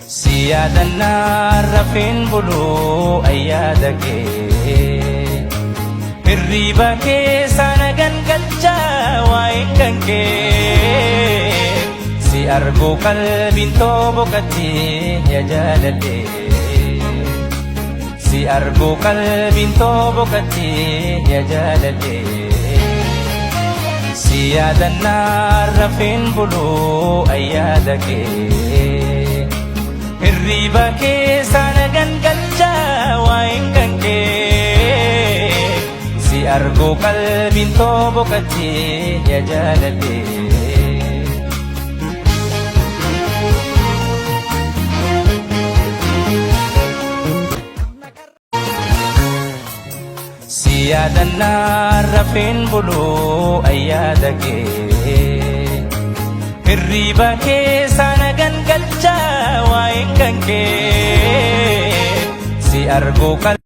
Si yaadannaa rafeen buluu ayyaada kee. Hirriiba keessa na gangalchaa waa'een kan kee. Si arguu qalbiin too boqottee yaa jaalallee. Si arguu qalbiin too boqottee yaa jaalallee. Si yaadannaa rafeen buluu ayyaada kee. Hirriiba keessa na gangalchaa waa'een kan kee. Si arguu qalbiin too boqottee yaa jaalallee. Si yaadannaa rafeen buluu ayyaada kee. Hirriiba keessa na gangalchaa waa'een kan kee. Si arguu qalbiin.